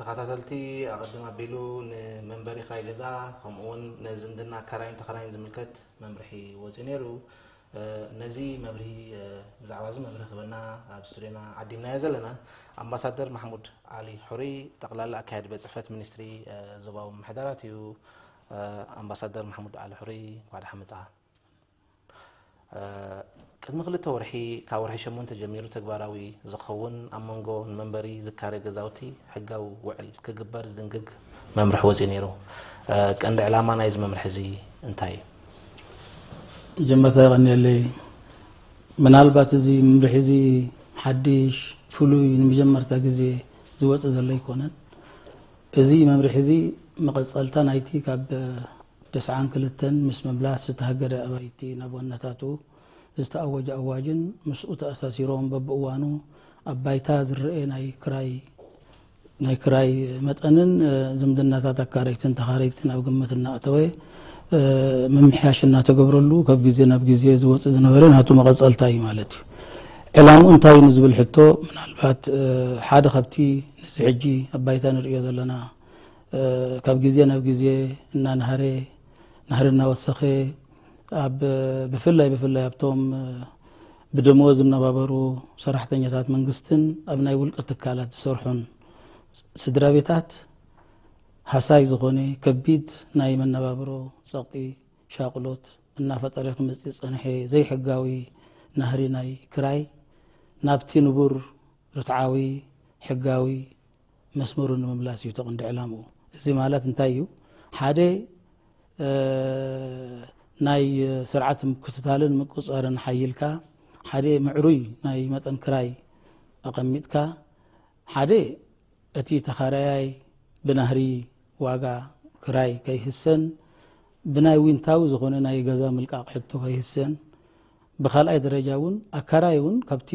ተኸታተልቲ፣ ኣቐድም ኣቢሉ ንመንበሪ ክራይ ገዛ፣ ከምኡ እውን ንዝምድና ኣካራይን ተኸራይን ዝምልከት መምርሒ ወፂኡ ነይሩ። ነዚ መብርሂ፣ ብዛዕባ እዚ መብርሂ ክበና ኣብ ስቱዲዮና ዓዲምናዮ ዘለና ኣምባሳደር ማሕሙድ ዓሊ ሑሪ፣ ጠቕላላ ኣካያዲ ቤት ጽሕፈት ሚኒስትሪ ዞባዊ ምሕደራት እዩ። ኣምባሳደር ማሕሙድ ዓሊ ሑሪ፣ እንኳዕ ደሓን መጻኻ። ቅድሚ ክልተ ወርሒ፣ ካብ ወርሒ ሸሞንተ ጀሚሩ ተግባራዊ ዝኸውን ኣብ መንጎ ንመንበሪ ዝካረ ገዛውቲ ሕጋዊ ውዕል ክግበር ዝድንግግ መምርሒ ወፂኡ ነይሩ። ቀንዲ ዕላማ ናይዚ መምርሒ እዚ እንታይ እዩ? መጀመርታ የቐንየለይ። ምናልባት እዚ መምርሒ እዚ ሓድሽ፣ ፍሉይ፣ ንመጀመርታ ግዜ ዝወፅእ ዘሎ ኣይኮነን። እዚ መምርሒ እዚ መቐፀልታ ናይቲ ካብ ተስዓን ክልተን ምስ ምምላስ ዝተሃገደ ኣባይቲ ናብ ዋናታቱ ዝተኣወጀ ኣዋጅን ምስኡ ተኣሳሲሮም በብእዋኑ ኣብ ባይታ ዝረኤ ናይ ክራይ ናይ ክራይ መጠንን ዝምድናታት ኣካረይትን ተኻረይትን ኣብ ግምት እናእተወ ምምሕያሽ እናተገብረሉ ካብ ግዜ ናብ ግዜ ዝወፅእ ዝነበረ ናቱ መቐፀልታ እዩ ማለት እዩ። ዕላምኡ እንታይ እዩ ንዝብል ሕቶ፣ ምናልባት ሓደ ካብቲ ነዚ ሕጂ ኣብ ባይታ ንርእዮ ዘለና ካብ ግዜ ናብ ግዜ እናናህረ ናህሪ እናወሰኸ ኣብ ብፍላይ ብፍላይ ኣብቶም ብደመወዝ ዝነባበሩ ሰራሕተኛታት መንግስትን ኣብ ናይ ውልቀ ትካላት ዝሰርሑን ስድራ ቤታት ሃሳይ ዝኾነ ከቢድ ናይ መነባብሮ ጸቕጢ ሻቕሎት እናፈጠረ ክመጽእ ዝጸንሐ ዘይሕጋዊ ናህሪ ናይ ክራይ ናብቲ ንቡር ርትዓዊ ሕጋዊ መስመሩ ንምምላስ እዩ ተቐንዲ ዕላምኡ። እዚ ማለት እንታይ እዩ? ሓደ ናይ ስርዓት ምክትታልን ምቁፅፃርን ሓይልካ ሓደ ምዕሩይ ናይ መጠን ክራይ ኣቐሚጥካ ሓደ እቲ ተኻራያይ ብናህሪ ዋጋ ክራይ ከይህሰን ብናይ ዊንታዊ ዝኾነ ናይ ገዛ ምልቃቕ ሕቶ ከይህሰን ብካልኣይ ደረጃ እውን ኣካራይ እውን ካብቲ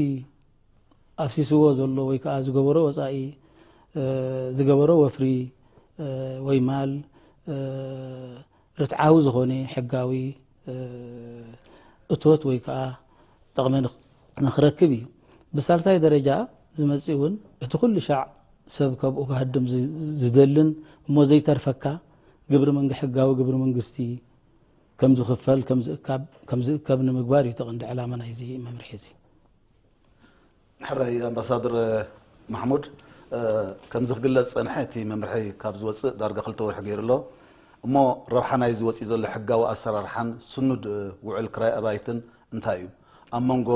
ኣፍሲስዎ ዘሎ ወይ ከዓ ዝገበሮ ወፃኢ ዝገበሮ ወፍሪ ወይ ማል ርትዓዊ ዝኾነ ሕጋዊ እቶት ወይ ከዓ ጥቕሚ ንኽረክብ እዩ። ብሳልሳይ ደረጃ ዝመፅእ እውን እቲ ኩሉ ሻዕ ሰብ ካብኡ ክሃድም ዝደልን እሞ ዘይተርፈካ ግብሪ መንግ ሕጋዊ ግብሪ መንግስቲ ከም ዝኽፈል ከም ዝእከብ ንምግባር እዩ ተቐንዲ ዕላማ ናይዚ መምርሒ እዚ። ሕራይ ኣምባሳደር ማሕሙድ፣ ከምዚ ክግለጽ ጸንሐ እቲ መምርሒ ካብ ዝወጽእ ዳርጋ ክልተ ወርሒ ገይሩ ኣሎ። እሞ ረብሓ ናይዚ ወጺኡ ዘሎ ሕጋዊ ኣሰራርሓን ስኑድ ውዕል ክራይ ኣባይትን እንታይ እዩ? ኣብ መንጎ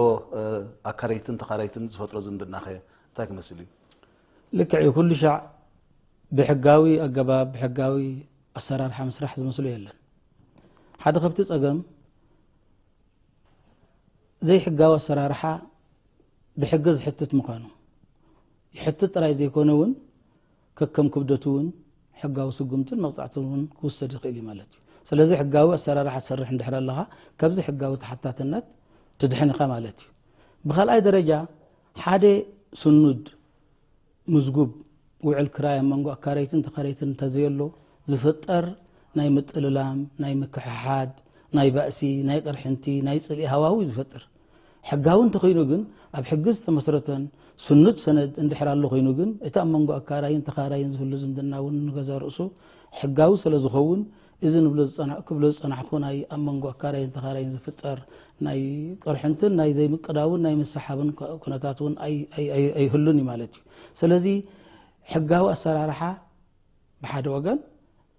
ኣካረይትን ተኻረይትን ዝፈጥሮ ዝምድናኸ እንታይ ክመስል እዩ? ልክዕ እዩ። ኩሉ ሻዕ ብሕጋዊ ኣገባብ ብሕጋዊ ኣሰራርሓ ምስራሕ ዝመስሎ የለን። ሓደ ካብቲ ጸገም ዘይሕጋዊ ኣሰራርሓ ብሕገ ዝሕትት ምዃኑ ይሕትት ጥራይ ዘይኮነ እውን ከከም ክብደቱ እውን ሕጋዊ ስጉምትን መቕፃዕትን እውን ክውሰድ ይኽእል እዩ ማለት እዩ። ስለዚ ሕጋዊ ኣሰራርሓ ትሰርሕ እንድሕር ኣለኻ ካብዚ ሕጋዊ ተሓታትነት ትድሕን ኢኻ ማለት እዩ። ብካልኣይ ደረጃ ሓደ ስኑድ ምዝጉብ ውዕል ክራይ ኣብ መንጎ ኣካረይትን ተኻረይትን እንተዘየሎ ዝፍጠር ናይ ምጥልላም፣ ናይ ምክሕሓድ፣ ናይ ባእሲ፣ ናይ ቅርሕንቲ፣ ናይ ጽልኢ ሃዋሁ እዩ ዝፈጥር። ሕጋዊ እንተኾይኑ ግን ኣብ ሕጊ ዝተመስረተን ስኑድ ሰነድ እንድሕር ኣሎ ኮይኑ ግን እቲ ኣብ መንጎ ኣካራይን ተኻራይን ዝህሉ ዝምድና እውን ንገዛ ርእሱ ሕጋዊ ስለ ዝኸውን እዚ ንብሎ ዝጸና- ክብሎ ዝጸናሕኩ ናይ ኣብ መንጎ ኣካራይን ተኻራይን ዝፍጠር ናይ ቅርሕንትን ናይ ዘይምቅዳውን ናይ ምሰሓብን ኩ- ኩነታት እውን ኣይ- ኣይ- ኣይ- ኣይህሉን እዩ ማለት እዩ። ስለዚ ሕጋዊ ኣሰራርሓ ብሓደ ወገን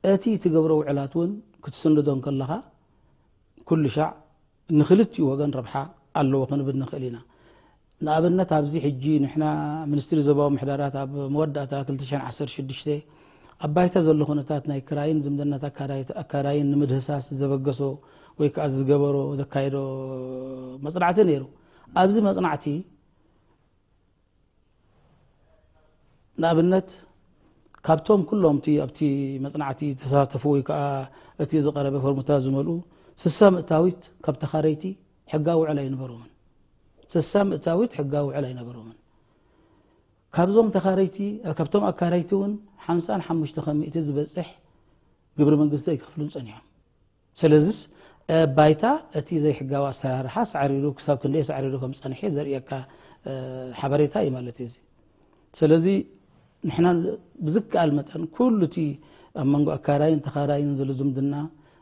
እቲ ትገብሮ ውዕላት እውን ክትስንዶ እንከለኻ ኩሉ ሻዕ ንክልቲኡ ወገን ረብሓ ኣለዎ ክንብል ንኽእል ኢና። ንኣብነት ኣብዚ ሕጂ ንሕና ሚኒስትሪ ዞባዊ ምሕደራት ኣብ መወዳእታ ክልተ ሽሕን ዓሰርተ ሽዱሽተ ኣብ ባይታ ዘሎ ኩነታት ናይ ክራይን ዝምድናታት ኣካራይት- ኣካራይን ንምድህሳስ ዘበገሶ ወይ ከዓ ዝገበሮ ዘካየዶ መፅናዕቲ ነይሩ። ኣብዚ መፅናዕቲ ንኣብነት ካብቶም ኩሎም እቲ ኣብቲ መፅናዕቲ ዝተሳተፉ ወይ ከዓ እቲ ዝቐረበ ፎርሙታ ዝመልኡ ስሳ ምእታዊት ካብ ተኻረይቲ ሕጋዊ ውዕል ኣይነበሮምን። ስሳ ምእታዊት ሕጋዊ ውዕል ኣይነበሮምን። ካብዞም ተኻረይቲ ካብቶም ኣካረይቲ እውን ሓምሳን ሓሙሽተ ከሚእቲ ዝበፅሕ ግብሪ መንግስቲ ኣይክፍሉን ፀኒሖም። ስለዚስ ባይታ እቲ ዘይሕጋዊ ኣሰራርሓ ሳዕሪሩ ክሳብ ክንደይ ሳዕሪሩ ከም ዝፀንሐ ዘርእየካ ሓበሬታ እዩ ማለት እዩ። ስለዚ ንሕና ብዝከኣል መጠን ኩሉ እቲ ኣብ መንጎ ኣካራይን ተኻራይን ዘሎ ዝምድና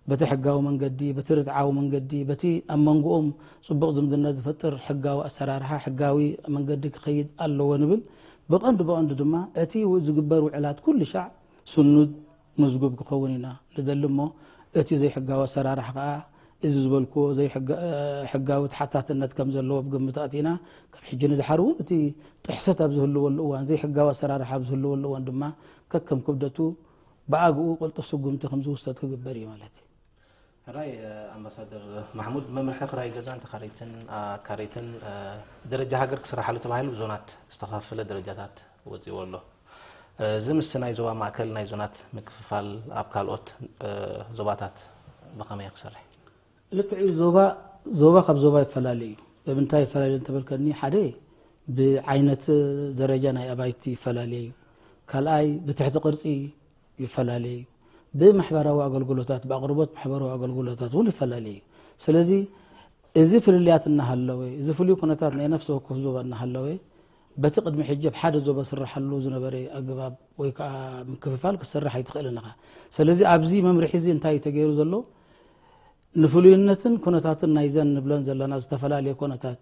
በቲ ሕጋዊ መንገዲ፣ በቲ ርትዓዊ መንገዲ፣ በቲ ኣብ መንጎኦም ጽቡቕ ዝምድና ዝፈጥር ሕጋዊ ኣሰራርሓ፣ ሕጋዊ መንገዲ ክኸይድ ኣለዎ ንብል። ብቐንዱ ብቐንዱ ድማ እቲ ው- ዝግበር ውዕላት ኩሉ ሻዕ ስኑድ፣ ምዝጉብ ክኸውን ኢና ንደሊ እሞ፣ እቲ ዘይሕጋዊ ኣሰራርሓ ከኣ እዚ ዝበልክዎ ዘይሕጋ- ሕጋዊ ተሓታትነት ከም ዘለዎ ብግምት ኣእቲና፣ ካብ ሕጂ ንድሓር እውን እቲ ጥሕሰት ኣብ ዝህልወሉ እዋን፣ ዘይሕጋዊ ኣሰራርሓ ኣብ ዝህልወሉ እዋን ድማ ከከም ክብደቱ ብኣግኡ ቅልጡፍ ስጉምቲ ከም ዝውሰድ ክግበር እዩ ማለት እዩ። ሕራይ ኣምባሳደር ማሕሙድ፣ መምርሒ ክራይ ገዛን ተኻረይትን ኣካረይትን ደረጃ ሃገር ክስራሓሉ ተባሂሉ ብዞናት ዝተኸፋፈለ ደረጃታት ወፂዎ ኣሎ። እዚ ምስቲ ናይ ዞባ ማእከል ናይ ዞናት ምክፍፋል ኣብ ካልኦት ዞባታት ብኸመይ ክሰርሕ? ልክዕ እዩ። ዞባ ዞባ ካብ ዞባ ይፈላለ እዩ። ብምንታይ ይፈላለ እንተበልከኒ፣ ሓደ ብዓይነት ደረጃ ናይ ኣባይቲ ይፈላለ እዩ። ካልኣይ ብትሕቲ ቅርጺ ይፈላለ እዩ። ብማሕበራዊ ኣገልግሎታት፣ ብኣቕርቦት ማሕበራዊ ኣገልግሎታት እውን ይፈላለ እዩ። ስለዚ እዚ ፍልልያት እናሃለወ፣ እዚ ፍሉይ ኩነታት ናይ ነፍሲ ወከፍ ዞባ እናሃለወ፣ በቲ ቅድሚ ሕጂ ኣብ ሓደ ዞባ ስርሓሉ ዝነበረ ኣገባብ ወይ ከዓ ምክፍፋል ክሰርሕ ኣይትኽእልን ኢኻ። ስለዚ ኣብዚ መምርሒ እዚ እንታይ እዩ ተገይሩ ዘሎ? ንፍሉይነትን ኩነታትን ናይዘን ንብለን ዘለና ዝተፈላለየ ኩነታት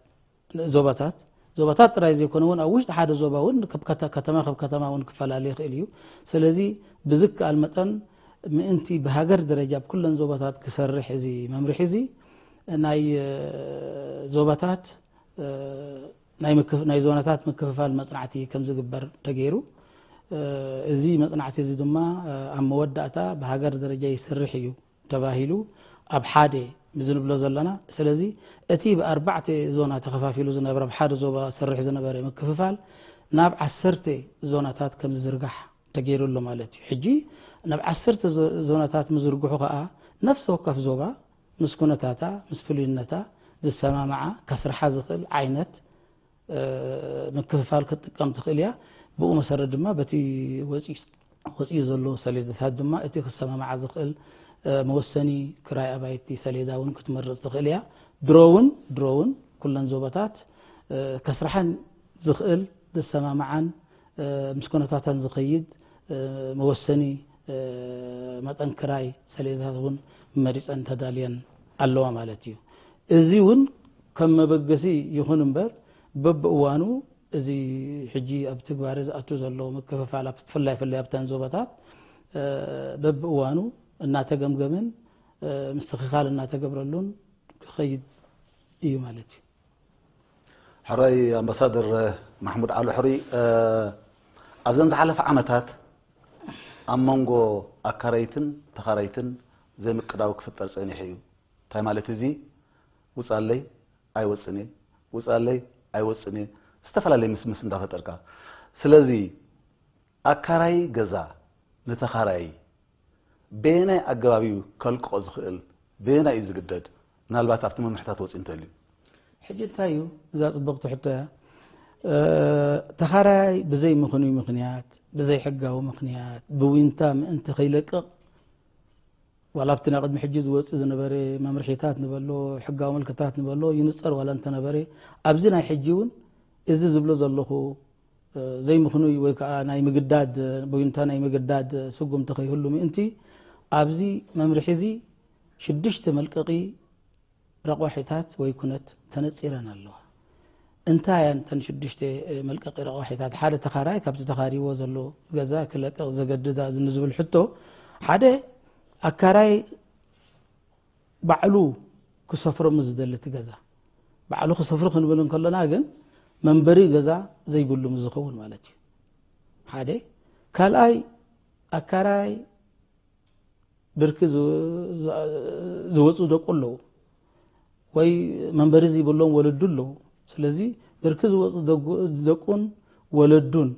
ዞባታት ዞባታት ጥራይ ዘይኮነ እውን ኣብ ውሽጢ ሓደ ዞባ እውን ካብ ከተ- ከተማ ካብ ከተማ እውን ክፈላለ ይኽእል እዩ። ስለዚ ብዝከኣል መጠን ምእንቲ ብሃገር ደረጃ ኣብ ኩለን ዞባታት ክሰርሕ እዚ መምርሒ እዚ ናይ እ፣ ዞባታት እ፣ ናይ ምክፍ- ናይ ዞናታት ምክፍፋል መጽናዕቲ ከም ዝግበር ተገይሩ። እ፣ እዚ መጽናዕቲ እዚ ድማ እ፣ ኣብ መወዳእታ ብሃገር ደረጃ ይሰርሕ እዩ ተባሂሉ ኣብ ሓደ ዝንብሎ ዘለና። ስለዚ እቲ ብኣርባዕተ ዞና ተኸፋፊሉ ዝነበረ ኣብ ሓደ ዞባ ዝሰርሕ ዝነበረ ምክፍፋል ናብ ዓሰርተ ዞናታት ከም ዝዝርጋሕ ተገይሩ ኣሎ ማለት እዩ። ሕጂ ናብ ዓሰርተ ዞ- ዞናታት ምዝርግሑ ከኣ ነፍሲ ወከፍ ዞባ ምስ ኩነታታ ምስ ፍሉይነታ ዝሰማማዓ ከስርሓ ዝኽእል ዓይነት እ፣ ምክፍፋል ክትጥቀም ትኽእል እያ። ብኡ መሰረት ድማ በቲ ወፂ- ወፂኡ ዘሎ ሰሌዳታት ድማ እቲ ክሰማማዓ ዝኽእል እ፣ መወሰኒ ክራይ ኣባይቲ ሰሌዳ እውን ክትመርፅ ትኽእል እያ። ድሮ እውን ድሮ እውን ኩለን ዞባታት እ፣ ከስርሓን ዝኽእል ዝሰማማዓን እ፣ ምስ ኩነታተን ዝኸይድ እ፣ መወሰኒ እ፣ መጠን ክራይ ሰሌዳታት እውን መሪፀን ተዳልየን ኣለዋ ማለት እዩ። እዚ እውን ከም መበገሲ ይኹን እምበር በብእዋኑ እዚ ሕጂ ኣብ ትግባረ ዝኣቱ ዘሎ ምክፍፋል ኣብ- ብፍላይ ፍላይ ኣብተን ዞባታት እ፣ በብእዋኑ እናተገምገመን እ፣ ምስትኽኻል እናተገብረሉን ክኸይድ እዩ ማለት እዩ። ሕራይ ኣምባሳደር ማሕሙድ ዓሊ ሕሩይ፣ እ፣ ኣብዘን ዝሓለፈ ዓመታት ኣብ መንጎ ኣካረይትን ተኻረይትን ዘይምቅዳው ክፍጠር ጸኒሑ እዩ። እንታይ ማለት እዚ? ውጻለይ ኣይወጽን እየ፣ ውጻለይ ኣይወጽን እየ፣ ዝተፈላለየ ምስምስ እንዳፈጠርካ። ስለዚ ኣካራይ ገዛ ንተኻራይ በየናይ ኣገባብ እዩ ከልቅቖ ዝኽእል? በየናይ እዩ ዝግደድ? ምናልባት ኣብቲ መምርሕታት ወፂኡ እንተልዩ። ሕጂ እንታይ እዩ እዛ ጽብቕቲ ሕቶ እያ። እ፣ ተኻራያይ ብዘይ ምኽኑይ ምኽንያት፣ ብዘይ ሕጋዊ ምኽንያት፣ ብዊንታ ምእንቲ ከይለቅቕ፣ ዋላ ኣብቲ ናይ ቅድሚ ሕጂ ዝወጽእ ዝነበረ መምርሒታት ንበሎ፣ ሕጋዊ መልክታት ንበሎ፣ ይንጸር ዋላ እንተነበረ፣ ኣብዚ ናይ ሕጂ እውን እዚ ዝብሎ ዘለኹ እ፣ ዘይምኽኑይ ወይ ከዓ ናይ ምግዳድ፣ ብዊንታ ናይ ምግዳድ ስጉምቲ ከይህሉ ምእንቲ፣ ኣብዚ መምርሒ እዚ ሽዱሽተ መልቀቒ ረቋሒታት ወይ ኩነት ተነጺረን ኣለዋ። እንታይ እየን እተን ሽዱሽተ፣ እ፣ መልቀቒ ረቋሒታት? ሓደ ተኻራይ ካብቲ ተኻሪዎ ዘሎ ገዛ ክለቅቕ ዘገድዳ ንዝብል ሕቶ፣ ሓደ ኣካራይ ባዕሉ ክሰፍሮ ምስ ዝደሊ እቲ ገዛ፣ ባዕሉ ክሰፍሩ ክንብል እንከለና ግን መንበሪ ገዛ ዘይብሉ ምስ ዝኸውን ማለት እዩ። ሓደ። ካልኣይ፣ ኣካራይ ብርኪ ዝ- ዝ- ዝወፁ ደቁ ኣለዉ ወይ መንበሪ ዘይብሎም ወለዱ ኣለዉ። ስለዚ ብርኪ ዝወፁ ደጉ- ደቁን ወለዱን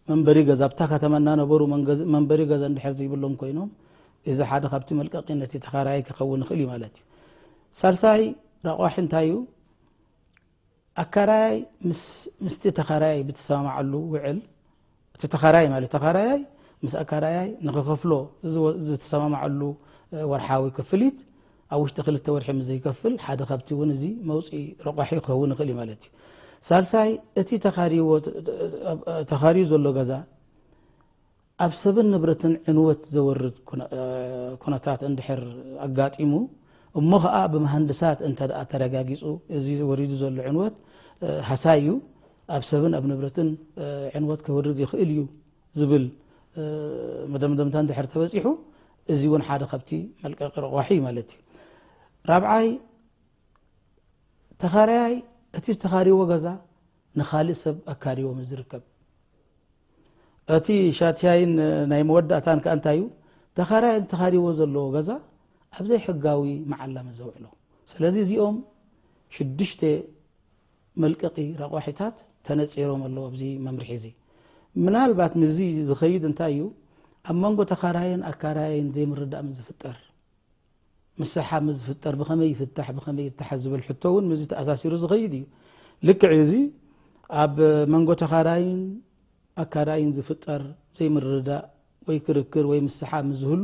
መንበሪ ገዛ ኣብታ ከተማ እናነበሩ መንገዚ- መንበሪ ገዛ እንድሕር ዘይብሎም ኮይኖም፣ እዚ ሓደ ካብቲ መልቀቒ ነቲ ተኻራያይ ክኸውን ይኽእል እዩ ማለት እዩ። ሳልሳይ ረቋሒ እንታይ እዩ? ኣካራያይ ምስ ምስቲ ተኻራያይ ብትሰማማዓሉ ውዕል፣ እቲ ተኻራያይ ማለት ተኻራያይ ምስ ኣካራያይ ንክኸፍሎ ዝወ- ዝተሰማማዓሉ እ፣ ወርሓዊ ክፍሊት ኣብ ውሽጢ ክልተ ወርሒ ምስ ዘይከፍል፣ ሓደ ካብቲ እውን እዚ መውፅኢ ረቋሒ ክኸውን ይኽእል እዩ ማለት እዩ። ሳልሳይ፣ እቲ ተኻሪዎ ተኻሪዩ ዘሎ ገዛ ኣብ ሰብን ንብረትን ዕንወት ዘወርድ ኩነ- እ፣ ኩነታት እንድሕር ኣጋጢሙ፣ እሞ ኸኣ ብመሃንድሳት እንተ ደኣ ተረጋጊጹ፣ እዚ ወሪዱ ዘሎ ዕንወት፣ እ፣ ሃሳይ እዩ፣ ኣብ ሰብን ኣብ ንብረትን፣ እ፣ ዕንወት ከወርድ ይኽእል እዩ ዝብል፣ እ፣ መደምደምታ እንድሕር ተበጺሑ፣ እዚ እውን ሓደ ካብቲ መልቀቂ ረቋሒ እዩ ማለት እዩ። ራብዓይ፣ ተኻራያይ እቲ ዝተኻርይዎ ገዛ ንኻልእ ሰብ ኣካርይዎ ምስ ዝርከብ፣ እቲ ሻትያይን ናይ መወዳእታን ከኣ እንታይ እዩ? ተኻራያይ ተኻርይዎ ዘለዎ ገዛ ኣብ ዘይሕጋዊ መዓላ ምስ ዘውዕሎ። ስለዚ እዚኦም ሽዱሽተ መልቀቂ ረቋሒታት ተነጺሮም ኣለዉ ኣብዚ መምርሒ እዚ። ምናልባት ምስዚ ዝኸይድ እንታይ እዩ? ኣብ መንጎ ተኻራይን ኣካራይን ዘይምርዳእ ምስ ዝፍጠር፣ ምስሓ ምስ ዝፍጠር ብኸመይ ይፍታሕ፣ ብኸመይ ይተሓዝ ዝብል ሕቶ እውን ምስዚ ተኣሳሲሩ ዝኸይድ እዩ። ልክዕ እዚ ኣብ መንጎ ተኻራይን ኣካራይን ዝፍጠር ዘይምርድዳእ ወይ ክርክር ወይ ምስሓ ምስ ዝህሉ፣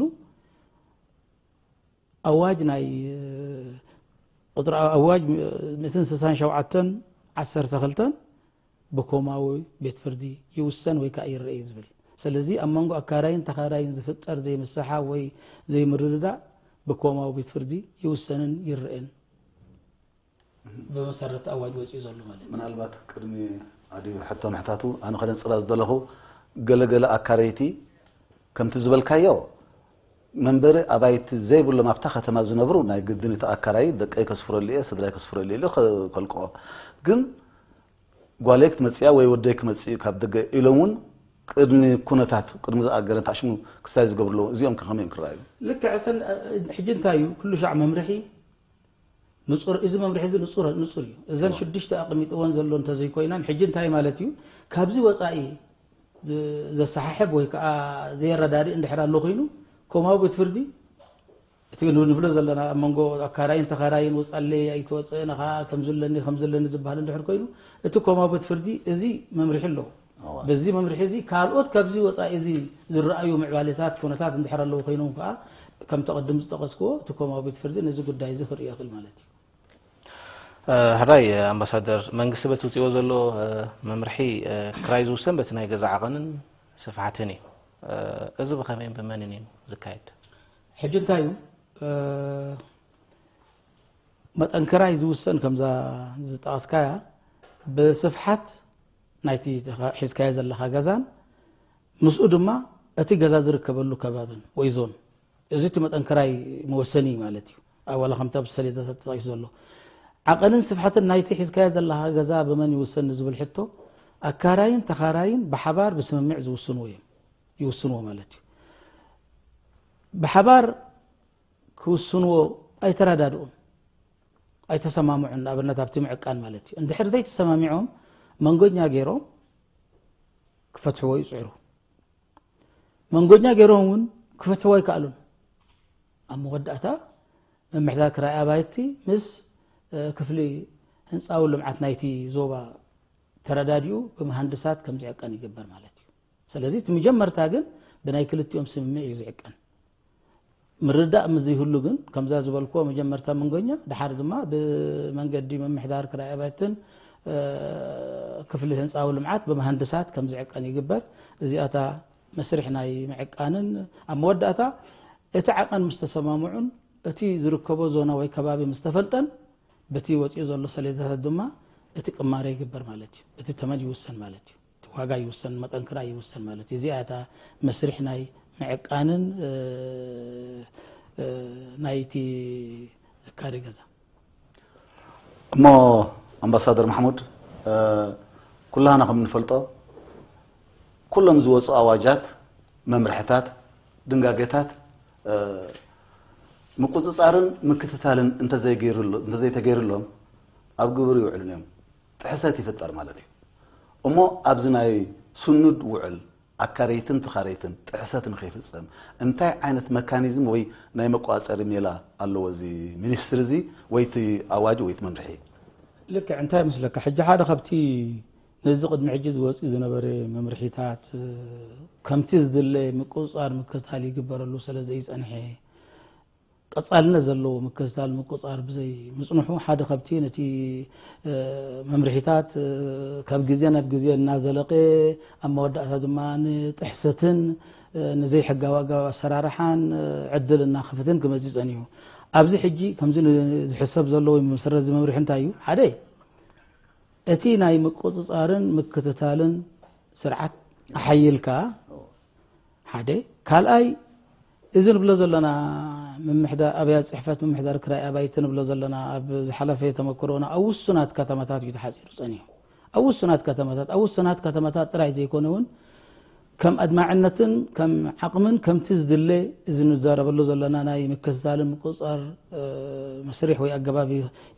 ኣዋጅ ናይ፣ እ፣ ቁጽሪ ኣዋጅ ሚእትን ስሳን ሸውዓተን ዓሰርተ ክልተን ብኮማዊ ቤት ፍርዲ ይውሰን ወይ ከኣ ይረአ እዩ ዝብል። ስለዚ ኣብ መንጎ ኣካራይን ተኻራይን ዝፍጠር ዘይምስሓብ ወይ ዘይምርድዳእ ብኮማዊ ቤት ፍርዲ ይውሰንን ይረአን። ብመሰረት ኣዋጅ ወጺኡ ዘሎ ማለት እዩ። ምናልባት ቅድሚ ኣዲ ሕቶ ምሕታቱ ኣነ ከነጽራ ዝደለኹ፣ ገለገለ ኣካረይቲ ከምቲ ዝበልካዮ መንበሪ ኣባይቲ ዘይብሎም ኣብታ ከተማ ዝነብሩ ናይ ግድን እቲ ኣካራይ ደቀይ ከስፍረሉ እየ፣ ስድራይ ከስፍረሉ እየ ኢሉ ከ- ከልቅኦ። ግን ጓለይ ክትመጽእ እያ ወይ ወደይ ክመጽእ እዩ ካብ ደገ ኢሎም እውን ቅድሚ ኩነታት፣ ቅድሚ ዝኣገረ ታሽሙ ክስታይ ዝገብርሉ እዚኦም ከ ከመይ እዮም ክረኣዩ? ልክዕ ሰን-፣ ሕጂ እንታይ እዩ ኩሉ ሻዕ መምርሒ ንጹር፣ እዚ መምርሒ እዚ ንጹር፣ ንጹር እዩ። እዘን እዋ። ሽዱሽተ ኣቐሚጥወን ዘሎ እንተዘይኮይናን፣ ሕጂ እንታይ ማለት እዩ? ካብዚ ወጻኢ ዝ-፣ ዘሰሓሕብ ወይ ከኣ ዘየረዳድእ እንድሕር ኣሎ ኮይኑ፣ ኮማዊ ቤት ፍርዲ እቲ ንብሎ ዘለና ኣብ መንጎ ኣካራይን ተኻራይን ውጻለይ ኣይትወጽእን ኢኻ፣ ከምዚ ኣለኒ፣ ከምዚ ኣለኒ ዝበሃል እንድሕር ኮይኑ፣ እቲ ኮማዊ ቤት ፍርዲ እዚ መምርሒ ኣለዎ። እዋ። በዚ መምርሒ እዚ ካልኦት ካብዚ ወጻኢ እዚ ዝረኣዩ ምዕባሌታት፣ ኩነታት እንድሕር ኣለዉ ኮይኖም ከኣ፣ ከምቲ ቅድም ዝጠቐስክዎ፣ እቲ ኮማዊ ቤት ፍርዲ ነዚ ጉዳይ እዚ ክርእዮ ይኽእል ማለት እዩ። እ፣ ሕራይ ኣምባሳደር፣ መንግስቲ በቲ ውፅኦ ዘሎ፣ እ፣ መምርሒ፣ እ፣ ክራይ ዝውሰን በቲ ናይ ገዛ ዓቐንን ስፍሓትን እዩ። እ፣ እዚ ብኸመይን ብመንን እዩ ዝካየድ? ሕጂ እንታይ እዩ፣ እ፣ መጠን ክራይ ዝውሰን ከምዛ ዝጠቐስካያ ብስፍሓት ናይቲ ሒዝካዮ ዘለኻ ገዛን ምስኡ ድማ እቲ ገዛ ዝርከበሉ ከባብን ወይ ዞን፣ እዚ እቲ መጠን ክራይ መወሰኒ እዩ ማለት እዩ። ኣብ ዋላ ከምቲ ኣብ ሰሌዳታት ተጠቒሱ ዘሎ ዓቐንን ስፍሓትን ናይቲ ሒዝካዮ ዘለኻ ገዛ ብመን ይውሰን ንዝብል ሕቶ፣ ኣካራይን ተኻራይን ብሓባር ብስምምዕ ዝውስንዎ እዮም፣ ይውስንዎ ማለት እዩ። ብሓባር ክውስንዎ ኣይተረዳድኡን፣ ኣይተሰማምዑን። ንኣብነት ኣብቲ ምዕቃን ማለት እዩ። እንድሕር ዘይተሰማሚዖም መንጎኛ ገይሮም ክፈትሕዎ ይጽዕሩ። መንጎኛ ገይሮም እውን ክፈትሕዎ ኣይከኣሉን። ኣብ መወዳእታ ምምሕዳር ክራይ ኣባይቲ ምስ፣ እ፣ ክፍሊ ህንፃዊ ልምዓት ናይቲ ዞባ ተረዳዲኡ ብመሃንድሳት ከም ዝዕቀን ይግበር ማለት እዩ። ስለዚ እቲ መጀመርታ ግን ብናይ ክልቲኦም ስምምዕ እዩ ዝዕቀን። ምርዳእ ምስ ዘይህሉ ግን ከምዛ ዝበልክዎ መጀመርታ መንጎኛ፣ ድሓር ድማ ብመንገዲ ምምሕዳር ክራይ ኣባይትን፣ እ፣ ክፍሊ ህንፃዊ ልምዓት ብመሃንድሳት ከም ዝዕቀን ይግበር። እዚኣታ መስርሕ ናይ ምዕቃንን ኣብ መወዳእታ እቲ ዓቐን ምስ ተሰማምዑን እቲ ዝርከቦ ዞና ወይ ከባቢ ምስ ተፈልጠን በቲ ወፂኡ ዘሎ ሰሌዳታት ድማ እቲ ቅማረ ይግበር ማለት እዩ። እቲ ተመን ይውሰን ማለት እዩ። እቲ ዋጋ ይውሰን፣ መጠን ክራይ ይውሰን ማለት እዩ። እዚኣ እታ መስርሕ ናይ ምዕቃንን፣ እ፣ እ፣ ናይቲ ዘካሪ ገዛ። እሞ ኣምባሳደር ማሕሙድ፣ እ፣ ኩላህና ከም እንፈልጦ ኩሎም ዝወፁ ኣዋጃት፣ መምርሕታት፣ ድንጋጌታት፣ እ፣ ምቁፅፃርን ምክትታልን እንተዘይገይሩሎ-፣ እንተዘይተገይሩሎም ኣብ ግብሪ ይውዕሉን እዮም። ጥሕሰት ይፍጠር ማለት እዩ። እሞ ኣብዚ ናይ ስኑድ ውዕል ኣካረይትን ተኻረይትን ጥሕሰት ንኸይፍጸም እንታይ ዓይነት መካኒዝም ወይ ናይ መቋጸሪ ሜላ ኣለዎ እዚ ሚኒስትሪ እዚ ወይ እቲ ኣዋጅ ወይ እቲ መምርሒ? ልክዕ እንታይ ይመስለካ፣ ሕጂ ሓደ ካብቲ ነዚ ቅድሚ ሕጂ ዝወጽእ ዝነበረ መምርሒታት፣ እ፣ ከምቲ ዝድለ ምቁጽጻር ምክትታል ይግበረሉ ስለ ዘይጸንሐ፣ ቀጻልነት ዘለዎ ምክትታል ምቁጻር ብዘይ ምጽንሑ ሓደ ካብቲ ነቲ መምርሒታት ካብ ግዜ ናብ ግዜ እናዘለቀ ኣብ መወዳእታ ድማ ንጥሕሰትን ንዘይሕጋዊ ኣገባብ ኣሰራርሓን ዕድል እናኸፈተን ክመጽእ ጸኒሑ። ኣብዚ ሕጂ ከምዚ ዝሕሰብ ዘሎ ወይ መሰረት እዚ መምርሒ እንታይ እዩ? ሓደ እቲ ናይ ምቁጽጻርን ምክትታልን ስርዓት ኣሓይልካ ሓደ ካልኣይ እዚ ንብሎ ዘለና ምምሕዳር ኣብያት ጽሕፈት ምምሕዳር ክራይ ኣባይቲ ንብሎ ዘለና ኣብ ዝሓለፈ ተመክሮና ኣብ ውሱናት ከተማታት እዩ ተሓጺሩ ጸኒሑ። ኣብ ውሱናት ከተማታት ኣብ ውሱናት ከተማታት ጥራይ ዘይኮነ እውን ከም ኣድማዕነትን ከም ዓቕምን ከምቲ ዝድለ እዚ ንዛረበሉ ዘለና ናይ ምክትታልን ምቁጽጻር መስርሕ ወይ ኣገባብ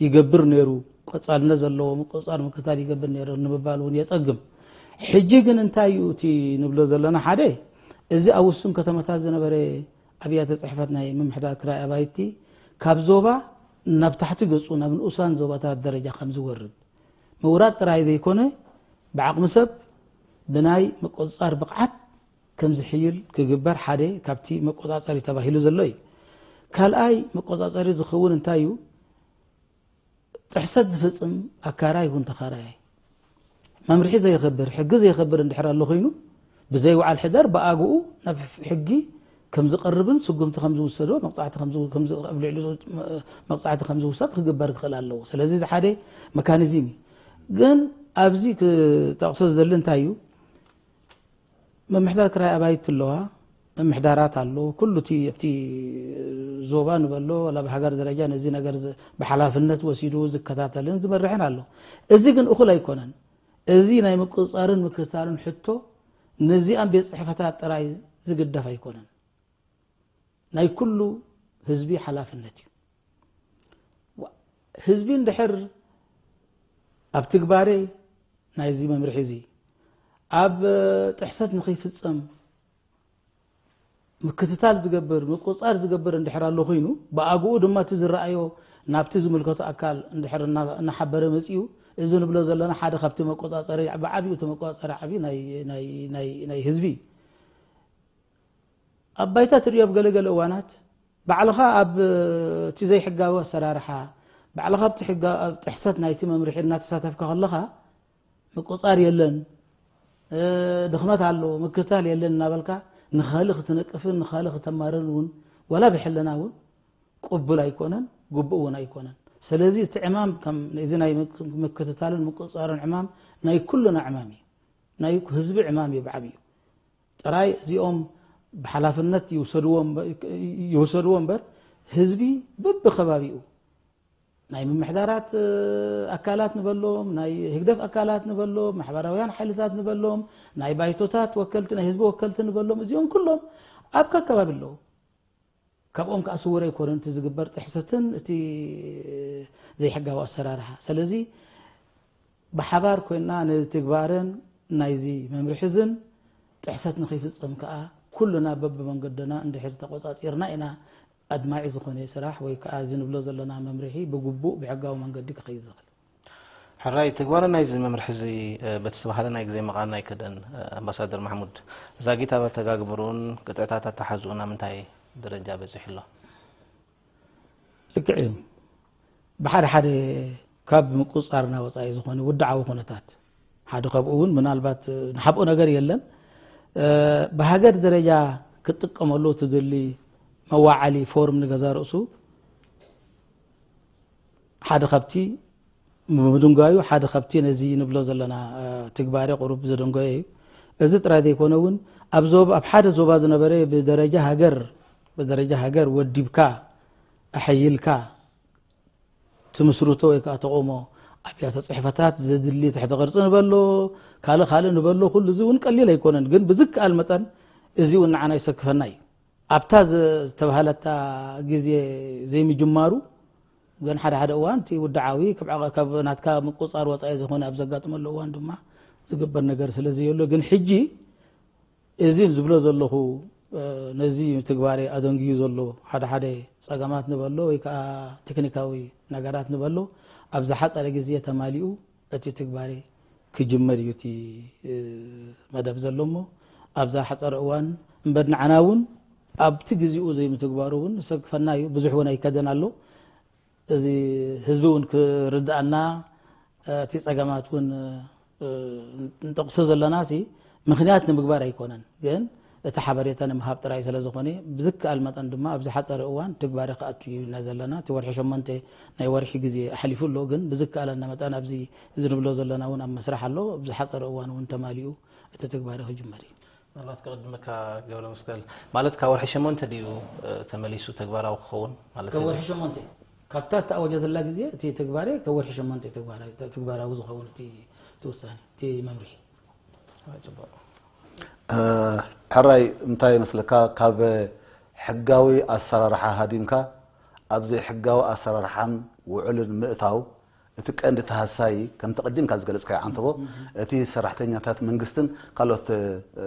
ይገብር ነይሩ። ቀጻልነት ዘለዎ ምቁጽጻር ምክትታል ይገብር ነይሩ ንምባል እውን የጸግም። ሕጂ ግን እንታይ እዩ እቲ ንብሎ ዘለና ሓደ እዚ ኣብ ውሱን ከተማታት ዝነበረ ኣብያተ ጽሕፈት ናይ ምምሕዳር ክራይ ኣባይቲ ካብ ዞባ ናብ ታሕቲ ገጹ ናብ ንኡሳን ዞባታት ደረጃ ከም ዝወርድ ምውራድ ጥራይ ዘይኮነ ብዓቕሚ ሰብ ብናይ ምቁጽጻር ብቕዓት ከም ዝሕይል ክግበር ሓደ ካብቲ መቆጻጸሪ ተባሂሉ ዘሎ እዩ። ካልኣይ መቆጻጸሪ ዝኸውን እንታይ እዩ? ጥሕሰት ዝፍጽም ኣካራይ ይኹን ተኻራያይ መምርሒ ዘየኽብር ሕጊ ዘየኽብር እንድሕር ኣሎ ኮይኑ ብዘይ ውዓል ሕደር ብኣግኡ ናብ ሕጊ ከም ዝቐርብን ስጉምቲ ከም ዝውሰዶ መቕጻዕቲ ከም ዝው- ከም ዝ- ኣብ ልዕሊ መቕጻዕቲ ከም ዝውሰድ ክግበር ክኽእል ኣለዎ። ስለዚ እዚ ሓደ መካኒዝም እዩ። ግን ኣብዚ ክጠቕሶ ዝደሊ እንታይ እዩ? ምምሕዳር ክራይ ኣባይቲ ኣለዋ፣ ምምሕዳራት ኣሎ፣ ኩሉ እቲ ኣብቲ ዞባ ንበሎ ወላ ብሃገር ደረጃ ነዚ ነገር ዝ- ብሓላፍነት ወሲዱ ዝከታተልን ዝመርሕን ኣሎ። እዚ ግን እኹል ኣይኮነን። እዚ ናይ ምቁፅፃርን ምክትታልን ሕቶ ነዚኣም ቤት ፅሕፈታት ጥራይ ዝግደፍ ኣይኮነን። ናይ ኩሉ ህዝቢ ሓላፍነት እዩ። ህዝቢ እንድሕር ኣብ ትግባሬ ናይዚ መምርሒ እዚ ኣብ ጥሕሰት ንኸይፍፀም ምክትታል ዝገብር ምቁፅፃር ዝገብር እንድሕር ኣሎ ኮይኑ ብኣግኡ ድማ እቲ ዝረኣዮ ናብቲ ዝምልከቶ ኣካል እንድሕር እና- እናሓበረ መፂኡ እዚ ንብሎ ዘለና ሓደ ካብቲ መቆፃፀሪ ብዓብዩ እቲ መቆፃፀሪ ዓብዩ ናይ- ናይ- ናይ- ናይ ህዝቢ እዩ። ኣብ ባይታ ትርእዮ ኣብ ገለገለ እዋናት ባዕልኻ ኣብ እቲ ዘይሕጋዊ ኣሰራርሓ ባዕልኻ ኣብቲ ሕጋ- ኣብ ጥሕሰት ናይቲ መምርሒ እናተሳተፍካ ከለኻ ምቁፃር የለን፣ ድኽመት ኣሎ፣ ምክትታል የለን እናበልካ ንኻልእ ክትነቅፍን ንኻልእ ክተማርን እውን ዋላ ብሕልና እውን ቅቡል ኣይኮነን፣ ግቡእ እውን ኣይኮነን። ስለዚ እቲ ዕማም ከም እዚ ናይ ምክትታልን ምቁፅፃርን ዕማም ናይ ኩልና ዕማም እዩ፣ ናይ ህዝቢ ዕማም እዩ ብዓብዩ። ጥራይ እዚኦም ብሓላፍነት ይውሰድዎ እምበ- ይውሰድዎ እምበር ህዝቢ በብከባቢኡ ናይ ምምሕዳራት ኣካላት ንበሎም ናይ ህግደፍ ኣካላት ንበሎም ማሕበራውያን ሓይልታት ንበሎም ናይ ባይቶታት ወከልቲ ናይ ህዝቢ ወከልቲ ንበሎም እዚኦም ኩሎም ኣብ ከከባቢ ኣለዉ። ካብኦም ከዓ ስውር ኣይኮነን እቲ ዝግበር ጥሕሰትን እቲ ዘይሕጋዊ ኣሰራርሓ። ስለዚ ብሓባር ኮይና ነዚ ትግባረን ናይዚ መምርሒ እዝን ጥሕሰት ንኸይፍፀም ከዓ ኩልና በብመንገድና እንድሕር ተቆፃፂርና ኢና ኣድማዒ ዝኾነ ስራሕ ወይ ከዓ እዚ ንብሎ ዘለና መምርሒ ብግቡእ ብሕጋዊ መንገዲ ክኸይድ ዝኽእል። ሕራይ ትግባረ ናይዚ መምርሒ እዚ በቲ ዝተባህለ ናይ ግዜ መቓን ኣይከደን። ኣምባሳደር ማሕሙድ፣ ዛጊት ኣተጋግብርኡን ቅጥዕታት ኣተሓዝኡን ኣብ ምንታይ ደረጃ በፂሑ ኣሎ? ልክዕ እዩ። ብሓደ ሓደ ካብ ምቁፅፃርና ወፃኢ ዝኾነ ውድዓዊ ኩነታት ሓደ ካብኡ እውን ምናልባት ንሓብኦ ነገር የለን። ብሃገር ደረጃ ክትጥቀመሉ ትደሊ መዋዓሊ ፎርም ንገዛ ርእሱ ሓደ ካብቲ ምድንጓዩ ሓደ ካብቲ ነዚ ንብሎ ዘለና ትግባሬ ቁሩብ ዘደንጎየ እዩ። እዚ ጥራይ ዘይኮነ እውን ኣብ ዞባ ኣብ ሓደ ዞባ ዝነበረ ብደረጃ ሃገር ብደረጃ ሃገር ወዲብካ ኣሐይልካ ትምስርቶ ወይ ከዓ ተቆሞ ኣብያተ ፅሕፈታት ዘድሊ ትሕተ ቅርፂ ንበሎ ካልእ ካልእ ንበሎ ኩሉ እዚ እውን ቀሊል ኣይኮነን። ግን ብዝከኣል መጠን እዚ እውን ንዓና ይሰክፈና እዩ። ኣብታ ዝተባህለታ ግዜ ዘይምጅማሩ ግን ሓደ ሓደ እዋን እቲ ውድዓዊ ካብ ናትካ ምቁፃር ወፃኢ ዝኾነ ኣብ ዘጋጥመሉ እዋን ድማ ዝግበር ነገር ስለ ዘየሎ ግን ሕጂ እዚ ዝብሎ ዘለኹ ነዚ ትግባሬ ኣደንግዩ ዘሎ ሓደ ሓደ ፀገማት ንበሎ ወይ ከዓ ቴክኒካዊ ነገራት ንበሎ ኣብ ዝሓፀረ ግዜ ተማሊኡ እቲ ትግባሬ ክጅመር እዩ እቲ መደብ ዘሎ እሞ ኣብዛ ሓፀረ እዋን እምበር ንዓና እውን ኣብቲ ግዜኡ ዘይምትግባሩ እውን ሰክፈና እዩ። ብዙሕ እውን ኣይከደን ኣሎ። እዚ ህዝቢ እውን ክርድኣና፣ እቲ ጸገማት እውን፣ እ፣ ንጠቕሶ ዘለና ሲ ምኽንያት ንምግባር ኣይኮነን፣ ግን እቲ ሓበሬታ ንምሃብ ጥራይ ስለ ዝኾነ፣ ብዝከኣል መጠን ድማ ኣብ ዝሓጸረ እዋን ትግባረ ክኣቱ እዩ ኢና ዘለና። እቲ ወርሒ ሸሞንተ ናይ ወርሒ ግዜ ኣሕሊፉ ኣሎ፣ ግን ብዝከኣለና መጠን ኣብዚ እዚ ንብሎ ዘለና እውን ኣብ መስራሕ ኣሎ። ኣብ ዝሓጸረ እዋን እውን ተማሊኡ እቲ ትግባረ ክጅመር እዩ። ምናልባት ክቕድመካ ገብረ መስቀል፣ ማለት ካብ ወርሒ ሸሞንተ ድዩ፣ እ፣ ተመሊሱ ተግባራዊ ክኸውን ማለት ካብ እዩ? ወርሒ ሸሞንተ፣ ካብታ እተኣወጀትላ ግዜ እቲ ትግባረ ካብ ወርሒ ሸሞንተ ተግባራዊ፣ ተግባራዊ ዝኸውን እቲ፣ እቲ ውሳኔ፣ እቲ መምርሒ። ኣይ፣ ጽቡቕ። እ፣ ሕራይ እንታይ ይመስለካ፣ ካብ ሕጋዊ ኣሰራርሓ ሃዲምካ ኣብ ዘይሕጋዊ ኣሰራርሓን ውዕልን ምእታው እቲ ቀንዲ ተሃሳዪ፣ ከምቲ ቀዲምካ ዝገለጽካዮ ዓንተቦ፣ እቲ ሰራሕተኛታት መንግስትን ካልኦት፣ እ፣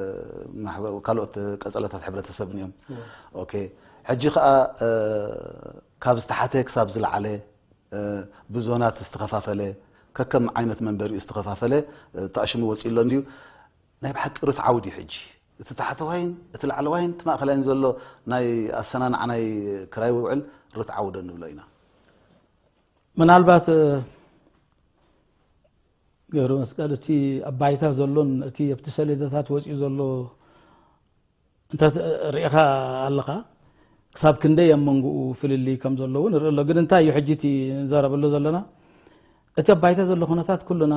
ማሕበ-፣ ካልኦት ቀጸላታት ሕብረተሰብን እዮም። እወ። ኦኬ። ሕጂ ከኣ፣ እ፣ ካብ ዝተሓተ ክሳብ ዝለዓለ፣ እ፣ ብዞናት ዝተኸፋፈለ፣ ከከም ዓይነት መንበሪኡ ዝተኸፋፈለ፣ እ፣ ተኣሽሙ ወጺኡ ኣሎ እንድዩ። ናይ ብሓቂ ርትዓዊ ድዩ ሕጂ? እቲ ታሕተዋይን እቲ ላዕለዋይን እቲ ማእከላይን ዘሎ ናይ ኣሰናንዓ ናይ ክራይ ውዕል ርትዓዊ ዶ ንብሎ ኢና? ምናልባት፣ እ፣ ገብረ መስቀል፣ እቲ ኣብ ባይታ ዘሎን እቲ ኣብቲ ሰሌዳታት ወጺኡ ዘሎ እንተ ሪኢኻ ኣለኻ፣ ክሳብ ክንደይ ኣብ መንጎኡ ፍልልይ ከም ዘሎ እውን ንርኢ ኣሎ። ግን እንታይ እዩ ሕጂ እቲ ንዛረበሉ ዘለና? እቲ ኣብ ባይታ ዘሎ ኩነታት ኩልና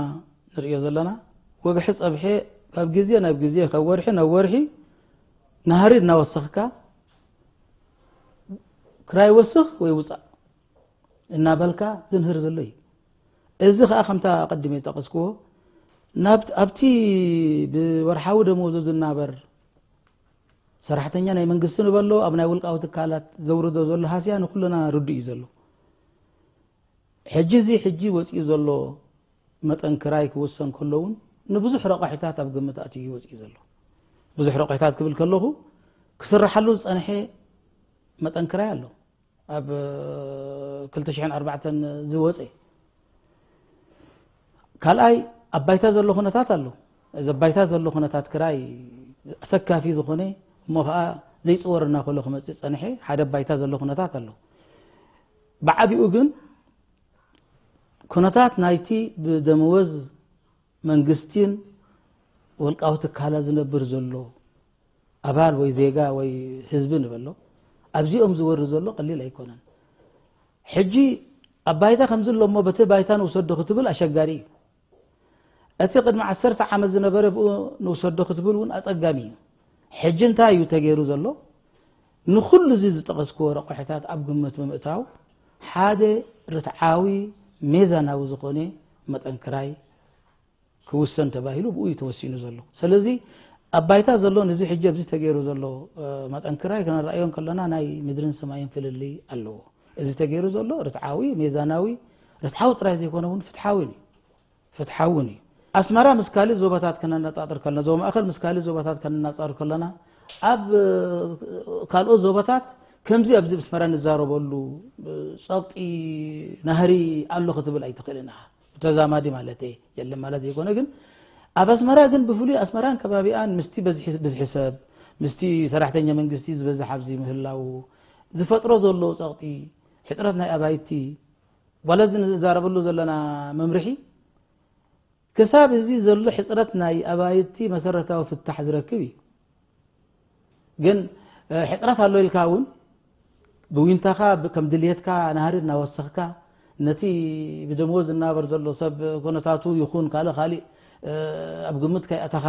ንርእዮ ዘለና። ወግሒ ጸብሒ ካብ ግዜ ናብ ግዜ፣ ካብ ወርሒ ናብ ወርሒ ናህሪ እናወሰኽካ፣ ክራይ ወስኽ ወይ ውጻእ እናበልካ ዝንህር ዘሎ እዩ። እዚ ኸኣ ከምታ ቀዲመ ዝጠቐስክዎ፣ ናብ፣ ኣብቲ ብወርሓዊ ደመወዙ ዝናበር ሰራሕተኛ ናይ መንግስቲ ንበሎ፣ ኣብ ናይ ውልቃዊ ትካላት ዘውርዶ ዘሎ ሃስያ ንኹልና ርዱእ እዩ ዘሎ። ሕጂ እዚ ሕጂ ወጺኡ ዘሎ መጠን ክራይ ክውሰን ከሎ እውን ንብዙሕ ረቋሒታት ኣብ ግምት ኣትዩ እዩ ወጺኡ ዘሎ። ብዙሕ ረቋሒታት ክብል ከለኹ፣ ክስርሓሉ ዝጸንሐ መጠን ክራይ ኣሎ። ኣብ ክልተ ሽሕን ኣርባዕተን ዝወጸ። ካልኣይ፣ ኣብ ባይታ ዘሎ ኩነታት ኣሎ። እዚ ኣብ ባይታ ዘሎ ኩነታት ክራይ ኣሰካፊ ዝኾነ፣ እሞ ኸኣ ዘይጽወር እናኾሎ ክመጽእ ዝጸንሐ ሓደ ኣብ ባይታ ዘሎ ኩነታት ኣሎ። ብዓቢኡ ግን ኩነታት ናይቲ ብደመወዝ መንግስቲን ወልቃዊ ትካላት ዝነብር ዘሎ ኣባል ወይ ዜጋ ወይ ህዝቢ ንበሎ፣ ኣብዚኦም ዝወርድ ዘሎ ቀሊል ኣይኮነን። ሕጂ ኣብ ባይታ ከምዚ ኣሎ እሞ በቲ ባይታ ንውሰዶ ክትብል ኣሸጋሪ እዩ። እቲ ቅድሚ ዓሰርተ ዓመት ዝነበረ ብኡ ንውሰዶ ክትብል እውን ኣጸጋሚ እዩ። ሕጂ እንታይ እዩ ተገይሩ ዘሎ? ንኹሉ እዚ ዝጠቐስክዎ ረቋሒታት ኣብ ግምት ብምእታው፣ ሓደ ርትዓዊ ሜዛናዊ ዝኾነ መጠን ክራይ ክውሰን ተባሂሉ ብኡ እዩ ተወሲኑ ዘሎ። ስለዚ ኣብ ባይታ ዘሎ፣ ንዚ ሕጂ ኣብዚ ተገይሩ ዘሎ፣ እ፣ መጠን ክራይ ክነረኣዮ እንከለና ናይ ምድርን ሰማይን ፍልልይ ኣለዎ። እዚ ተገይሩ ዘሎ ርትዓዊ፣ ሜዛናዊ፣ ርትዓዊ ጥራይ ዘይኮነ እውን ፍትሓዊ እዩ። ፍትሓዊ እውን እዩ። ኣስመራ ምስ ካልእ ዞባታት ከነነጻጽር ከለና፣ ዞባ ማእከል ምስ ካልእ ዞባታት ከነነጻጽር ከለና፣ ኣብ፣ እ፣ ካልኦት ዞባታት ከምዚ ኣብዚ ኣስመራ ንዛረበሉ፣ እ፣ ጸቕጢ ናህሪ ኣሎ ክትብል ኣይትኽእልን ኢኻ። ብተዛማዲ ማለተይ የለን ማለት ዘይኮነ፣ ግን ኣብ ኣስመራ ግን ብፍሉይ ኣስመራን ከባቢኣን ምስቲ በዝሒ፣ ብዝሒ ሰብ፣ ምስቲ ሰራሕተኛ መንግስቲ ዝበዝሕ ኣብዚ ምህላው ዝፈጥሮ ዘሎ ጸቕጢ፣ ሕጽረት ናይ ኣባይቲ፣ ዋላ እዚ ንዛረበሉ ዘለና መምርሒ ክሳብ እዚ ዘሎ ሕጽረት ናይ ኣባይቲ መሰረታዊ ፍታሕ ዝረክብ እዩ። ግን፣ እ፣ ሕጽረት ኣሎ ኢልካ እውን ብዊንታኻ ብ-፣ ከም ድልየትካ ናህሪ እናወሰኽካ ነቲ ብደመወዝ ዝናበር ዘሎ ሰብ ኩነታቱ ይኹን ካልእ ካልእ፣ እ፣ ኣብ ግምት ከይኣተኻ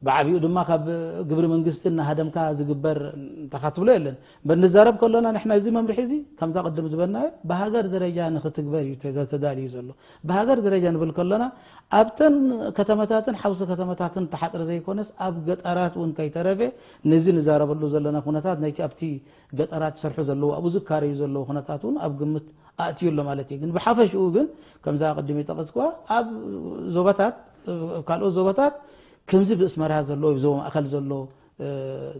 ብዓቢኡ ድማ ካብ ግብሪ መንግስቲ እናሃደምካ ዝግበር እንተኻ ትብሎ የለን። እምበር ንዛረብ ከሎና ንሕና እዚ መምርሒ እዚ ከምዛ ቅድም ዝበልናዮ ብሃገር ደረጃ ንኽትግበር እዩ ተ-፣ ተዳልዩ ዘሎ። ብሃገር ደረጃ ንብል ከሎና ኣብተን ከተማታትን ሓውሲ ከተማታትን ተሓጽረ ዘይኮነስ ኣብ ገጠራት እውን ከይተረፈ ነዚ ንዛረበሉ ዘለና ኩነታት ናይቲ ኣብቲ ገጠራት ዝሰርሑ ዘለዉ ኣብኡ ዝካረዩ ዘለዉ ኩነታት እውን ኣብ ግምት ኣእትዩ ኣሎ ማለት እዩ። ግን ብሓፈሽኡ ግን ከምዛ ቅድም ይጠቐስክዋ ኣብ ዞባታት፣ ኣብ ካልኦት ዞባታት ከምዚ ብእስመራ ዘሎ ወይ ብዞባ ማእከል ዘሎ፣ እ፣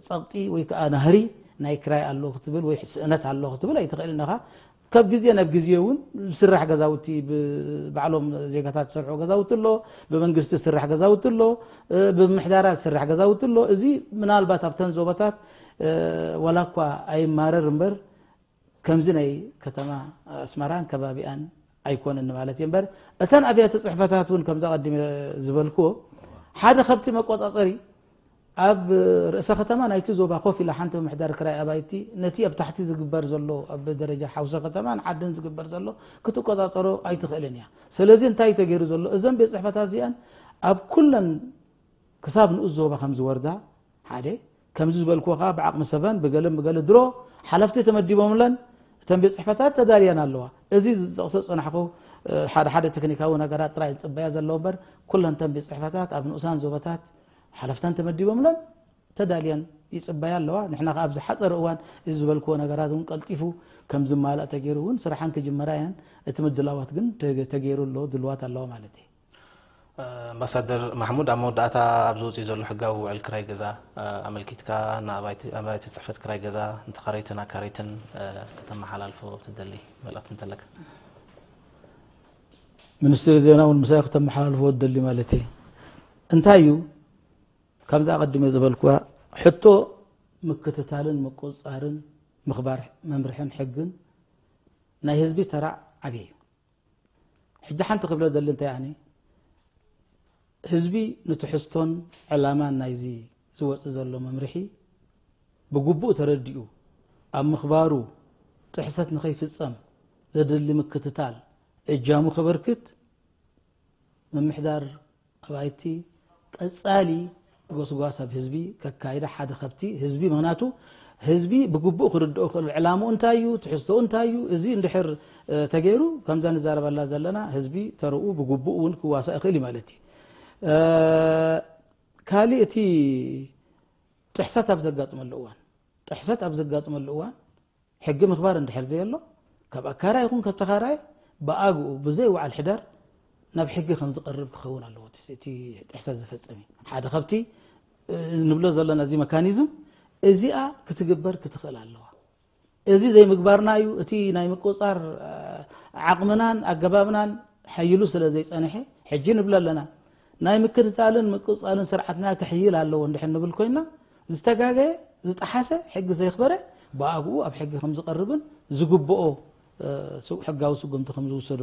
ጸቕጢ ወይ ከኣ ናህሪ ናይ ክራይ ኣሎ ክትብል ወይ ስእነት ኣሎ ክትብል ኣይትኽእልን ኢኻ። ካብ ግዜ ናብ ግዜ እውን ዝስራሕ ገዛውቲ፣ ብባዕሎም ዜጋታት ዝሰርሑ ገዛውቲ ኣሎ፣ ብመንግስቲ ዝስራሕ ገዛውቲ ኣሎ፣ ብምምሕዳራት ዝስራሕ ገዛውቲ ኣሎ። እዚ ምናልባት ኣብተን ዞባታት ዋላ እኳ ኣይማረር እምበር ከምዚ ናይ ከተማ ኣስመራን ከባቢኣን ኣይኮነን ማለት እዩ እምበር፣ እተን ኣብያተ ጽሕፈታት እውን ከምዛ ቀዲመ ዝበልክዎ ሓደ ከብቲ መቆጻጸሪ ኣብ ርእሰ ከተማ ናይቲ ዞባ ኮፍ ኢላ ሓንቲ ምምሕዳር ክራይ ኣባይቲ ነቲ ኣብ ታሕቲ ዝግበር ዘሎ ኣብ ደረጃ ሓውሰ ከተማን ዓድን ዝግበር ዘሎ ክትቆጻጸሮ ኣይትኽእልን እያ። ስለዚ እንታይ እዩ ተገይሩ ዘሎ? እዘን ቤት ጽሕፈታት እዚኣን ኣብ ኩለን ክሳብ ንኡስ ዞባ ከም ዝወርዳ ሓደ ከምዚ ዝበልክዎ ከዓ ብዓቕሚ ሰበን ብገለን ብገለ ድሮ ሓለፍቲ ተመዲቦምለን እተን ቤት ጽሕፈታት ተዳልየን ኣለዋ። እዚ ዝጠቕሶ ዝጸናሕኩ ሓደ ሓደ ቴክኒካዊ ነገራት ጥራይ ዝጽበያ ዘለዎ እምበር ኩለን እተን ቤት ጽሕፈታት ኣብ ንኡሳን ዞባታት ሓለፍተን ተመዲቦምለን ተዳልየን ይጽበያ ኣለዋ። ንሕና ከኣ ኣብ ዝሓጸረ እዋን እዚ ዝበልክዎ ነገራት እውን ቀልጢፉ ከም ዝማላእ ተገይሩ እውን ስራሓን ክጅመራ እየን። እቲ ምድላዋት ግን ተገ- ተገይሩ ኣሎ፣ ድልዋት ኣለዋ ማለት እዩ። ኣምባሳደር ማሕሙድ፣ ኣብ መወዳእታ ኣብ ዝወፅእ ዘሎ ሕጋዊ ውዕል ክራይ ገዛ ኣመልኪትካ ንኣባይቲ ኣባይቲ ፅሕፈት ክራይ ገዛ ንተኻረይትን ኣካረይትን ከተመሓላልፎ ትደሊ መልእኽቲ እንተለካ? ሚኒስትሪ ዜና እውን ምሳይ ክተመሓላልፎ ትደሊ ማለት እየ። እንታይ እዩ? ከምዚ ኣቐዲመ ዝበልኩዋ ሕቶ ምክትታልን ምቁፅፃርን ምኽባር መምርሕን ሕግን ናይ ህዝቢ ተራ ዓብየ እዩ። ሕጂ ሓንቲ ክብለ ደሊ እንታይ ኣነ ህዝቢ ንትሕዝቶን ዕላማን ናይዚ ዝወፅእ ዘሎ መምርሒ ብግቡእ ተረዲኡ ኣብ ምኽባሩ ጥሕሰት ንኸይፍፀም ዘድሊ ምክትታል እጃሙ ከበርክት ምምሕዳር ኣባይቲ ቀፃሊ ጎስጓስ ኣብ ህዝቢ ከካይዳ ሓደ ከብቲ ህዝቢ ምክንያቱ ህዝቢ ብግቡእ ክርድኦ ክእል ዕላምኡ እንታይ እዩ ትሕዝቶኡ እንታይ እዩ እዚ እንድሕር ተገይሩ ከምዛ ንዛረበላ ዘለና ህዝቢ ተርኡ ብግቡእ እውን ክዋሳእ ይኽእል እዩ ማለት እዩ። ካልእ እቲ ጥሕሰት ኣብ ዘጋጥመሉ እዋን ጥሕሰት ኣብ ዘጋጥመሉ እዋን ሕጊ ምኽባር እንድሕር ዘየሎ ካብ ኣካራይ ይኹን ካብ ተኻራይ ብኣግኡ ብዘይ ወዓል ሕደር ናብ ሕጊ ከም ዝቐርብ ክኸውን ኣለዎ። እቲ ጥሕሰት ዝፈጸመ ሓደ ካብቲ ንብሎ ዘለና እዚ መካኒዝም እዚኣ ክትግበር ክትኽእል ኣለዋ። እዚ ዘይምግባርና እዩ እቲ ናይ ምቁጻር ዓቕምናን ኣገባብናን ሓይሉ ስለ ዘይጸንሐ ሕጂ ንብሎ ኣለና። ናይ ምክትታልን ምቁጻልን ስርዓትና ክሕይል ኣለዎ እንድሕር ንብል ኮይና ዝተጋገየ ዝጠሓሰ ሕጊ ዘየኽበረ ብኣግኡ ኣብ ሕጊ ከም ዝቐርብን ዝግብኦ ሕጋዊ ስጉምቲ ከም ዝውሰዶ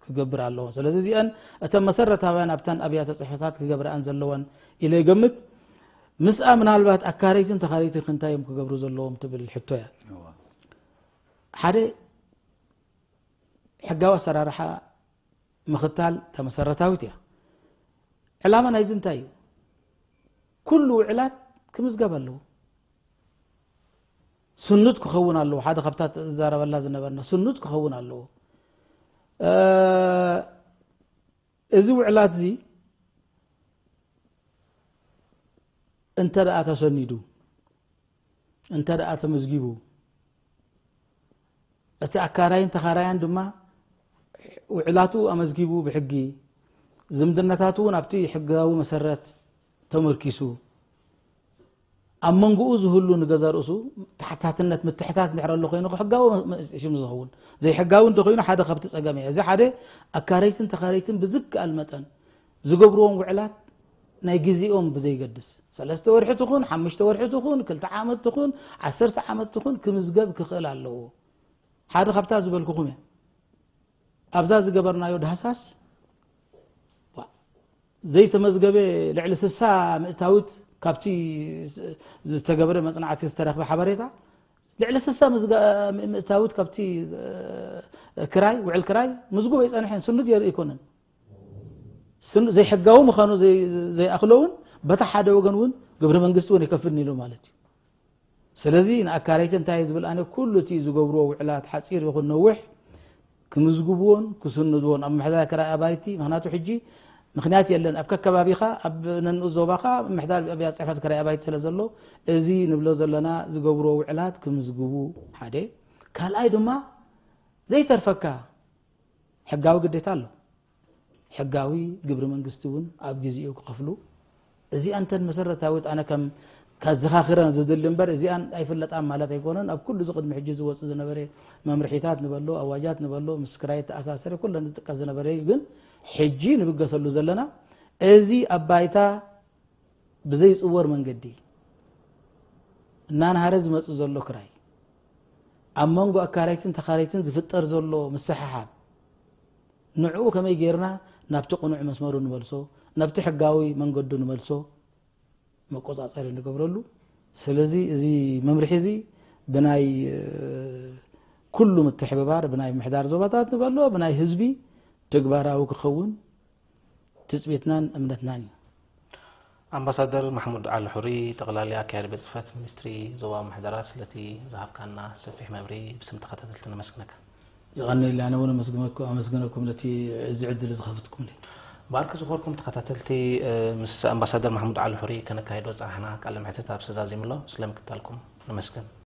ክገብር ኣለዎ። ስለዚ እዚአን እተን መሰረታውያን ኣብተን ኣብያተ ፅሕፈታት ክገብርኣን ዘለወን ኢለ ይገምት። ምስኣ ምናልባት ኣካረይትን ተኻረይትን ክንታይ እዮም ክገብሩ ዘለዎም ትብል ሕቶ እያ። ሓደ ሕጋዊ ኣሰራርሓ ምኽታል ተመሰረታዊት እያ። ዕላማ ናይዚ እንታይ እዩ? ኩሉ ውዕላት ክምዝገብ ኣለዎ። ስኑድ ክኸውን ኣለዎ። ሓደ ካብታ ዝዛረበላ ዝነበርና ስኑድ ክኸውን ኣለዎ። እዚ ውዕላት እዚ እንተ ደኣ ተሰኒዱ እንተ ደኣ ተመዝጊቡ እቲ ኣካራይን ተኻራያን ድማ ውዕላቱ ኣመዝጊቡ ብሕጊ ዝምድናታቱ እውን ኣብቲ ሕጋዊ መሰረት ተመርኪሱ ኣብ መንጎኡ ዝህሉ ንገዛ ርእሱ ተሓታትነት ምትሕታት እንድሕር ኣሎ ኮይኑ ሕጋዊ ሽም ዝኸውን ዘይሕጋዊ እንተኮይኑ ሓደ ካብቲ ፀገም እየ እዚ ሓደ ኣካረይትን ተኻረይትን ብዝከኣል መጠን ዝገብርዎም ውዕላት ናይ ግዜኦም ብዘይገድስ ሰለስተ ወርሒ ትኹን ሓሙሽተ ወርሒ ትኹን ክልተ ዓመት ትኹን ዓሰርተ ዓመት ትኹን ክምዝገብ ክኽእል ኣለዎ። ሓደ ካብታ ዝበልኩኹም እያ። ኣብዛ ዝገበርናዮ ዳህሳስ ዘይተመዝገበ ልዕሊ ስሳ ምእታዊት ካብቲ ዝተገበረ መፅናዕቲ ዝተረኽበ ሓበሬታ ልዕሊ ስሳ ምእታዊት ካብቲ ክራይ ውዕል ክራይ ምዝጉብ ኣይፀንሐን ስኑድ የርኢ ኣይኮነን። ዘይሕጋዊ ምዃኑ ዘይኣኽሎ እውን በታ ሓደ ወገን እውን ግብሪ መንግስቲ እውን የከፍል ኢሉ ማለት እዩ። ስለዚ ንኣካረይቲ እንታይ ዝብል ኣነ ኩሉ እቲ ዝገብርዎ ውዕላት ሓፂር ይኹን ነውሕ ክምዝግብዎን ክስንድዎን ኣብ ምሕዳር ክራይ ኣባይቲ ምክንያቱ ሕጂ ምክንያት የለን ኣብ ከከባቢኻ ኣብ ነንኡ ዞባኻ ምሕዳር ኣብያ ፅሕፈት ክራይ ኣባይቲ ስለ ዘሎ እዚ ንብሎ ዘለና ዝገብርዎ ውዕላት ክምዝግቡ ሓደ ካልኣይ ድማ ዘይተርፈካ ሕጋዊ ግዴታ ኣሎ። ሕጋዊ ግብሪ መንግስቲ እውን ኣብ ግዜኡ ክኸፍሉ እዚኣን እተን መሰረታዊት ኣነ ከም ከዘኻኽረን ዝድሊ እምበር፣ እዚኣን ኣይፍለጣን ማለት ኣይኮነን። ኣብ ኩሉ እዚ ቅድሚ ሕጂ ዝወጽእ ዝነበረ መምርሒታት ንበሎ፣ ኣዋጃት ንበሎ፣ ምስ ክራይ ተኣሳሰረ ኩለን ዝጥቀስ ዝነበረ እዩ። ግን ሕጂ ንብገሰሉ ዘለና፣ እዚ ኣብ ባይታ ብዘይጽወር መንገዲ እናንሃረ ዝመጽእ ዘሎ ክራይ፣ ኣብ መንጎ ኣካራይትን ተኻራይትን ዝፍጠር ዘሎ ምስሕሓብ፣ ንዕኡ ከመይ ጌርና ናብቲ ቅኑዕ መስመሩ ንመልሶ፣ ናብቲ ሕጋዊ መንገዱ ንመልሶ፣ መቆጻጸሪ ንገብረሉ። ስለዚ እዚ መምርሒ እዚ ብናይ፣ እ፣ ኩሉ ምትሕብባር፣ ብናይ ምሕዳር ዞባታት ንበሎ፣ ብናይ ህዝቢ ተግባራዊ ክኸውን ትጽቢትናን እምነትናን እዩ። ኣምባሳደር ማሕሙድ ዓሊ ሑሪ፣ ጠቕላሊ ኣካያዲ ቤት ጽሕፈት ሚኒስትሪ ዞባዊ ምሕደራ፣ ስለቲ ዝሃብካና ሰፊሕ መብርሂ ብስም ተኸታተልቲ ነመስግነካ። የቐንየለይ፣ ኣነ እውን ኣመስግነኩ-፣ ኣመስግነኩም ነቲ እዚ ዕድል ዝኸፈትኩምለይ። ብኣርኪ ዝኾርኩም ተኸታተልቲ፣ እ፣ ምስ ኣምባሳደር ማሕሙድ ዓሊ ሑሪ ከነካይዶ ዝጸናሕና ቃለ ምሕትት ኣብዚ ተዛዚሙ ኣሎ። ስለ ምክታልኩም ነመስግን።